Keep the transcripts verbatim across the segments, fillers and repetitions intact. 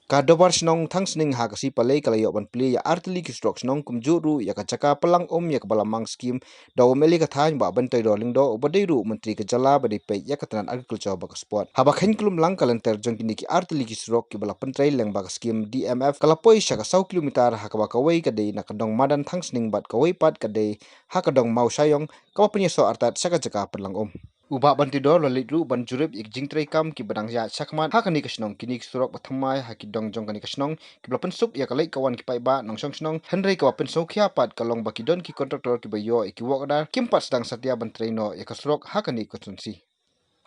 Ka Dorbar Shnong Thangsning ha ka sngi Palei ka la ïoh ban plie ïa artylli ki surok shnong kumjuh ruh ïa ka jaka pynlang um ïa kaba la mang skim da u M L A ka thaiñ Bah Banteidor Lyngdoh uba dei ruh u Myntri ka jylla ba dei peit ïa ka tnat agriculture bad ka sport. Haba kheiñ khlem lang ka lynter jong kine ki artylli ki surok kiba la pyntrei lyngba ka skim D M F ka la poi sha ka saw kilometer ha kaba kawei ka dei na ka dong madan Thangsning bad kawei pat ka dei ha ka dong Mawshaiong kaba pynïasoh artat sha ka jaka pynlang um. U Bah Banteidor u la leit ruh ban jurip ïa ki jingtrei kam kiba dang ïaid shakhmat ha kane ka shnong. Kine ki surok ba thymmai ha ki dong jong kane ka shnong kiba la pynsuk ïa ka leit ka wan ki paidbah nongshong shnong, hynrei kaba pynsngewkhia pat ka long ba ki don ki kontraktor kiba ïoh ïa ki work order kim pat sdang satia ban trei noh ïa ka surok ha kane ka konstituensi.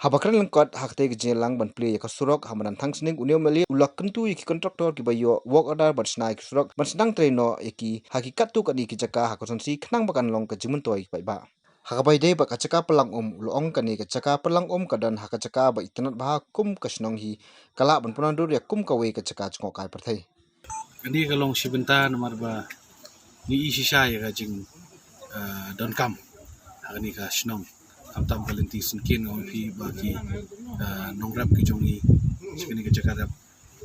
Haba kren lyngkot ha katei ka jingïalang ban plie ïa ka surok ha madan Thangsning, une u M L A u la kyntu ïa ki kontraktor kiba ïoh work order ban shna ïa ki surok ban sdang trei noh ïa ki ha ki katto katne ki jaka ha ka konstituensi khnang ba kan long ka jingmyntoi ïa ki paidbah. Ha kaba ïadei bad ka jaka pynlang um, u la ong kane ka jaka pynlang um ka don ha ka jaka ba itynnad bha kum ka shnong hi, ka lah ban pynwandur ïa kum kawei ka jaka jngohkai pyrthei. Kane ka long shi bynta namar ba ngi i shisha ïa ka jing, eh, donkam ha kane ka shnong. Khamtam ka lynti syngkien, nga ong ïa phi ba ki, eh, nongrep ki jong ngi sha kane ka jaka rep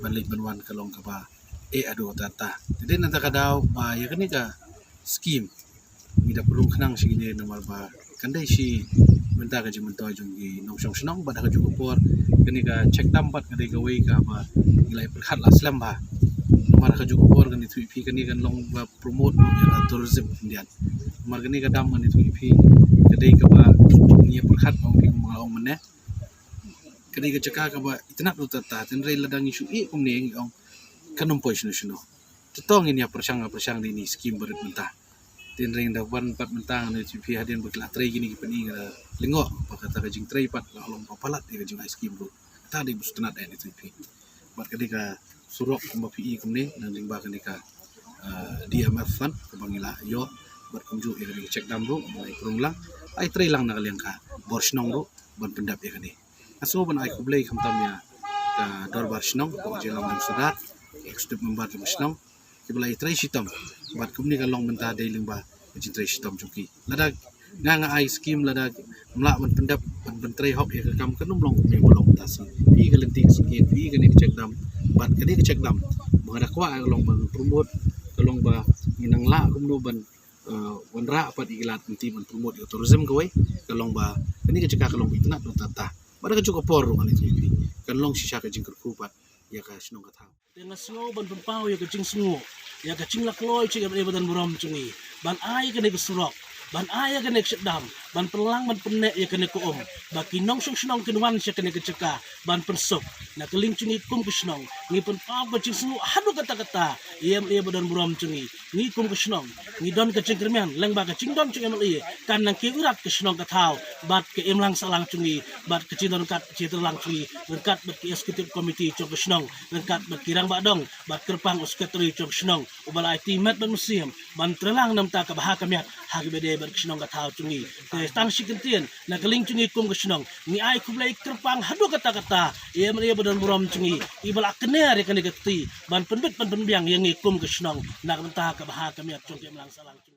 ban leit ban wan ka long kaba eh haduh katta katta. Te dei na kata ka daw ba ïa kane ka skim ngi da pynrung khnang sha kine namar ba kan dei shi bynta ka jingmyntoi jong ki nongshong shnong. Bad ha kajuh ka por kane ka check dam pat ka dei kawei kaba ngi la ïa pyrkhat la slem bha. Namar ha kajuh ka por ngan ïathuh ïa phi kane kan long ba promote ïa ka tourism Indian. Namar kane ka dam ngan ïathuh ïa phi ka dei kaba ngi ïa pyrkhat, ong phi, kumba nga la ong mynne, ka dei ka jaka kaba itynnad ruh katta katta, hynrei lada ngi shu ïeh kumne ngi ong kan ym poi shano shano. Te to ngin ïa pyrshang, ïa pyrshang da ine i skim barit mynta. Te hynrei da wan pat mynta ngan ïathuh ïa phi hadien ba ki la trei kine ki pyni, nga da lyngngoh ba kata ka jingtrei pat ka long ba palat ïa ka jingai skim ruh. Kata dei ba sngewtynnad ïa ngi ïathuh ïa phi. Bad ka dei ka surok kumba phi i kumne na lyngba kane ka, ah, D M F fund kaba ngi la ïoh, bad kumjuh ïa kane ka check dam ruh ngi la ïa pynrung lang, la ïa trei lang na ka liang ka bor shnong ruh ban pyndep ïa kane. Nga sngew ban ai khublei khamtam ïa ka dorbar shnong, ka Ojai Lamdeng Sordar, executive member jong ka shnong, kiba la ïa trei shitom. Bad kumne ka long mynta dei lyngba ka jingtrei shitom jong ki. Lada nga, nga ai skim, lada ym lah ban pyndep, ban, ban trei hok ïa ka kam, kan ym long kumne ba long mynta shi. Phi i ka lynti ka skim, phi i kane ka check dam, bad kane ka check dam ba nga da kwah ka long ban promote, ka long ba ngin nang lah kumno ban, eh, wanrah pat ïa ki lad lynti ban promote ïa ka tourism kawei, ka long ba kane ka jaka ka long ba itynnad ruh katta katta. Bad ha kajuh ka por ruh ngan ïathuh ïa phi, kan long shisha ka jingkyrkhu pat ïa ka shnong ka thaw. Te nga sngew ban pynpaw ïa ka jingsngew, ïa ka jinglaitluid jong i Bah Don Burom jong ngi, ban ai ïa kane ka surok, ban ai ïa kane ka check dam, ban pynlang ban pynneh ïa kane ka um, ba ki nongshong shnong kin wan sha kane ka jaka ban pynsuk. Na ka liang jong ngi kum ka shnong, ngi pynpaw ka jingsngew haduh katta katta ïa i Bah Don Burom jong ngi. Ngi kum ka shnong ngi don ka jingkyrmen lyngba ka jingdon jong i M L A, kan nang kiew ïarap ka shnong ka thaw bad ka imlang sahlang jong ngi, bad ka jingdon ryngkat jingtreilang jong ngi ryngkat bad ki executive committee jong ka shnong, ryngkat bad ki rangbah dong, bad kyrpang u secretary jong ka shnong uba la aiti met bad mynsiem ban treilang na ka bynta kaba ha ka miat ha kaba ïadei bad ka shnong ka thaw jong ngi. Te tang shi kyntien, na ka liang jong ngi kum ka shnong, ngi ai khublei kyrpang haduh katta katta ïa i M L A Bah Don Burom jong ngi, iba la kner ïa kane ka kti ban pynbit ban pynbiang ïa ngi kum ka shnong na ka bynta kaba ha ka miat jong ka imlang sahlang jong ngi.